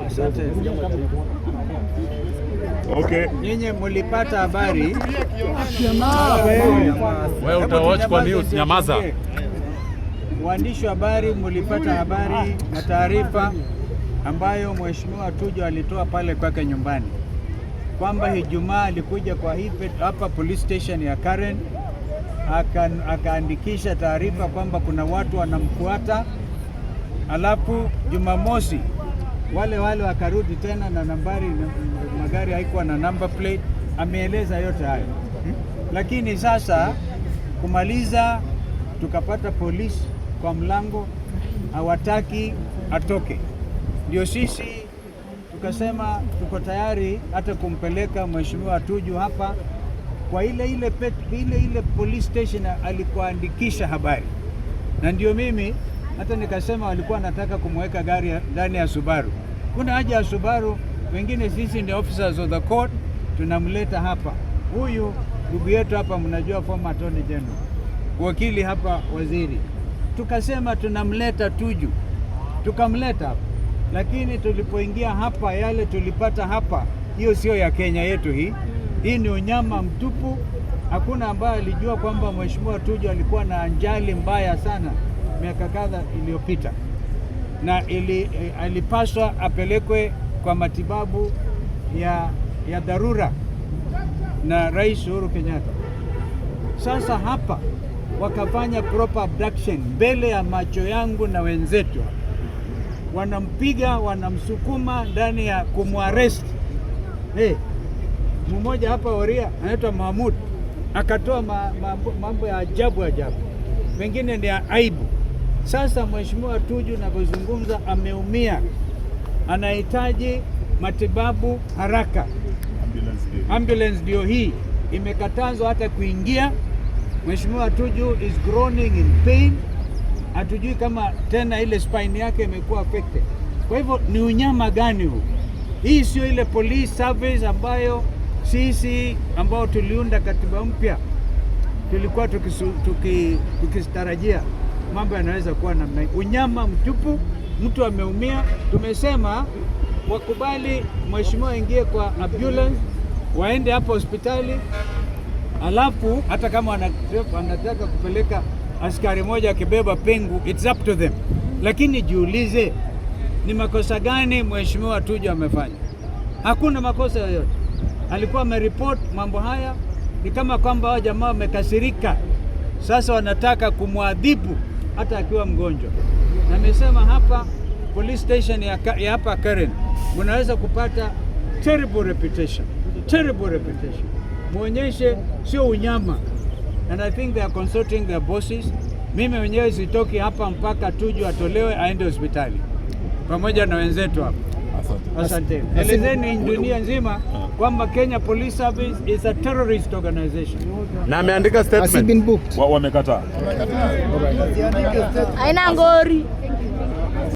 Asante. Okay. Nyinyi mulipata habari. Wewe utawatch kwa news, nyamaza. Waandishi wa habari, mulipata habari na taarifa ambayo Mheshimiwa Tuju alitoa pale kwake nyumbani kwamba Ijumaa alikuja kwa hapa police station ya Karen akaandikisha taarifa kwamba kuna watu wanamfuata, alafu Jumamosi wale wale wakarudi tena na nambari, magari haikuwa na number plate. Ameeleza yote hayo, lakini sasa kumaliza, tukapata polisi kwa mlango, hawataki atoke. Ndio sisi tukasema tuko tayari hata kumpeleka Mheshimiwa Tuju hapa kwa ile ile police station alikuandikisha habari, na ndio mimi hata nikasema walikuwa wanataka kumweka gari ndani ya Subaru. Kuna haja ya Subaru? Wengine sisi ndio officers of the court tunamleta hapa. Huyu ndugu yetu hapa, mnajua former attorney general, wakili hapa, waziri, tukasema tunamleta Tuju, tukamleta hapa, lakini tulipoingia hapa, yale tulipata hapa, hiyo sio ya Kenya yetu hii. Hii ni unyama mtupu. Hakuna ambaye alijua kwamba Mheshimiwa Tuju alikuwa na ajali mbaya sana miaka kadha iliyopita na alipaswa apelekwe kwa matibabu ya dharura na Rais Uhuru Kenyatta. Sasa hapa wakafanya proper abduction mbele ya macho yangu na wenzetu hapa. Wanampiga, wanamsukuma ndani ya kumuarrest. Hey, mmoja hapa Oria anaitwa Mahmud akatoa mambo ya ajabu ajabu, mengine ni ya aibu. Sasa Mheshimiwa Tuju navyozungumza ameumia, anahitaji matibabu haraka. Ambulance ndio. Ambulance ndio hii imekatazwa hata kuingia. Mheshimiwa Tuju is groaning in pain, hatujui kama tena ile spine yake imekuwa affected. Kwa hivyo ni unyama gani huu? Hii sio ile police service ambayo sisi ambao tuliunda katiba mpya tulikuwa tukitarajia mambo yanaweza kuwa namna hii. Unyama mtupu, mtu ameumia. Tumesema wakubali mheshimiwa aingie kwa ambulance, waende hapo hospitali, alafu hata kama wanataka kupeleka askari moja akibeba pingu, it's up to them, lakini jiulize ni makosa gani Mheshimiwa Tuju amefanya? Hakuna makosa yoyote. Alikuwa ameripot mambo haya, ni kama kwamba hao jamaa wamekasirika, sasa wanataka kumwadhibu hata akiwa mgonjwa. Na amesema hapa police station ya hapa Karen mnaweza kupata terrible reputation, terrible reputation. Muonyeshe sio unyama, and I think they are consulting their bosses. Mimi mwenyewe sitoki hapa mpaka Tuju atolewe aende hospitali pamoja na wenzetu hapa. Asante. Asante. Elezeni dunia nzima kwamba Kenya Police Service is a terrorist organization. Na ameandika Has he statement. been booked? Wamekataa. Haina ngori.